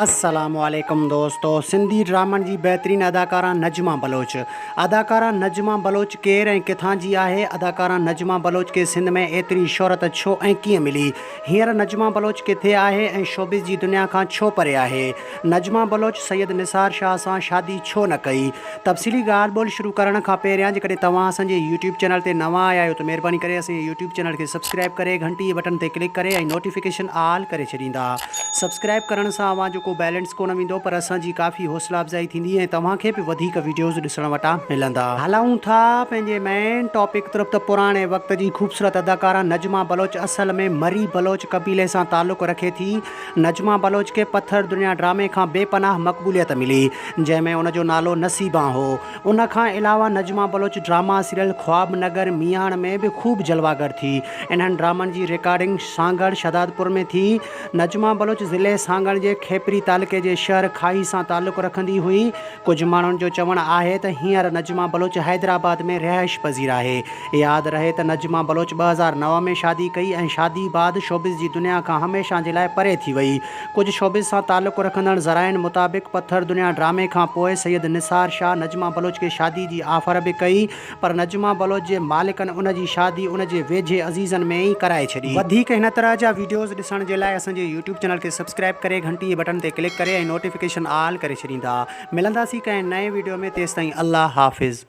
السلام عليڪم دوستو سنڌي ڊرامن جي بهترين اداڪارا نجمه بلوچ اداڪارا نجمه بلوچ ڪير ۽ ڪٿان جي آهي اداڪارا نجمه بلوچ کي سنڌ ۾ ايتري شهرت ڇو ۽ ڪيئن ملي هينئر نجمه بلوچ ڪٿي آهي ۽ شوبز جي دنيا کان ڇو پري آهي نجمه بلوچ سيد نثار شاهه سان شادي ڇو نه ڪئي تفصيلي ڳالهه ٻولهه شروع ڪرڻ کان پهريان جيڪڏهن توهان اسان جي يوٽيوب چينل تي نوان آيا آهيو ته مهرباني ڪري اسان جي يوٽيوب چينل کي سبسڪرائيب ڪري گهنٽي جي بٽڻ تي ڪلڪ ڪري ۽ نوٽيفڪيشن آل ڪري ڇڏيندا. سبسڪرائيب ڪرڻ سان اوهان جو ڪو بيلنس ڪونه ويندو پر اسان جي ڪافي حوصلا افزائي ٿيندي ۽ توهان کي به وڌيڪ وڊيوز ڏسڻ وٽان ملندا. هلون ٿا پنهنجي مين ٽاپڪ طرف ته پراڻي وقت جي خوبصورت اداڪاره نجمه بلوچ اصل ۾ مري بلوچ قبيلي سان تعلق رکي ٿي. نجمه بلوچ کي پٿر دنيا ڊرامي کان بي پناهه مقبوليت ملي جنهن ۾ ان جو نالو نصيبان هو. ان کان علاوه نجمه بلوچ ڊراما سيريل خواب نگر مياڻ ۾ به خوب جلواگر ٿي. انهن ڊرامن جي رڪارڊنگ سانگهڙ شهدادپور ۾ ٿي. نجمه بلوچ ضلعي سانگهڙ جي کيپري تعلقي جي شهر کاهي سان تعلق رکندي هئي. ڪجهه ماڻهن جو چوڻ آهي ته هينئر نجمه بلوچ حيدرآباد ۾ رهائش پذير آهي. ياد رهي ته نجمه بلوچ 2009 ۾ شادي ڪئي ۽ شادي بعد شوبز جي دنيا کان هميشه جي لاء پري ٿي وئي. ڪجهه شوبز سان تعلق رکندڙ ذرائعن مطابق پٿر دنيا ڊرامي کان پوء سيد نثار شاهه نجمه بلوچ کي شادي جي آفر به ڪئي پر نجمه بلوچ جي مالڪن ان جي شادي ان جي ويجهي عزيزن ۾ ئي ڪرائي ڇڏي. وڌيڪ هن طرح جا ويڊيوز ڏسڻ جي لاء اسان جي يوٽيوب چينل کي سبسڪرائيب ڪري گهنٽي جي بٽڻ تي ڪلڪ ڪري ۽ نوٽيفڪيشن آل ڪري ڇڏيندا. ملنداسين ڪنهن نئين ويڊيو ۾ تيستائين الله حافظ.